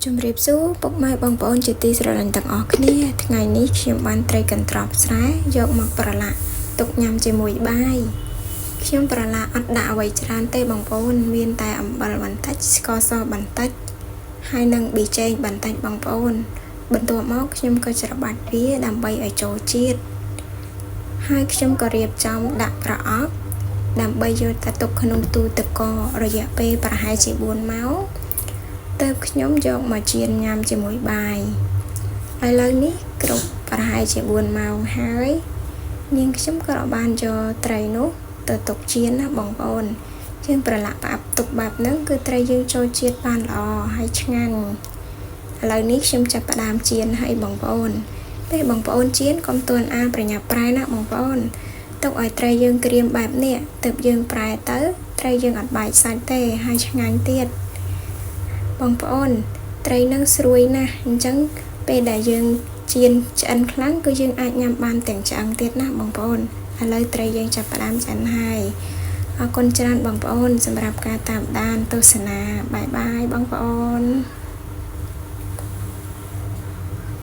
ជំរាបសួរពុកម៉ែបងប្អូនជាទីស្រឡាញ់ទាំងអស់គ្នាថ្ងៃនេះខ្ញុំបានត្រីកន្ត្រកស្រែយកមកប្រឡាក់ទុកញ៉ាំជាមួយបាយខ្ញុំប្រឡាក់អត់ដាក់អ្វីច្រើនទេបងប្អូនមានតែអំបិលបន្តិចស្ករសបន្តិចហើយនិងប៊ីចេងបន្តិចបងប្អូនបន្ទាប់មកខ្ញុំក៏ច្របាច់វាដើម្បីឲ្យចូលជាតិហើយខ្ញុំក៏រៀបចំដាក់ប្រអប់ដើម្បីយកទៅទុកក្នុងទូទឹកករយៈពេលប្រហែលជា4ម៉ោងទើបខ្ញុំយកមកចៀនញ៉ាំជាមួយបាយឥឡូវនេះគ្រប់ប្រហែលជា4ម៉ោងហើយនាងខ្ញុំក៏បានយកត្រីនោះទៅទុកចៀនណាបងប្អូនយើងប្រឡាក់ផ្អាប់ទុកបែបហ្នឹងគឺត្រីយើងចូលជាតិបានល្អហើយឆ្ងាញ់ឥឡូវនេះខ្ញុំចាប់ផ្ដើមចៀនហើយបងប្អូនពេលបងប្អូនចៀនកុំទាន់អាលប្រញាប់ប្រែណាបងប្អូនទុកឲ្យត្រីយើងក្រៀមបែបនេះទើបយើងប្រែទៅត្រីយើងអត់បែកសាច់ទេហើយឆ្ងាញ់ទៀតបងប្អូនត្រីនឹងស្រួយណាស់អញ្ចឹងពេលដែលយើងចៀនឆ្អិនខ្លាំងគឺយើងអាចញ៉ាំបានទាំងឆ្អឹងទៀតណាបងប្អូនឥឡូវត្រីយើងចាប់ផ្ដើមឆ្អិនហើយអរគុណច្រើនបងប្អូនសម្រាប់ការតាមដានទស្សនាbye bye បងប្អូន។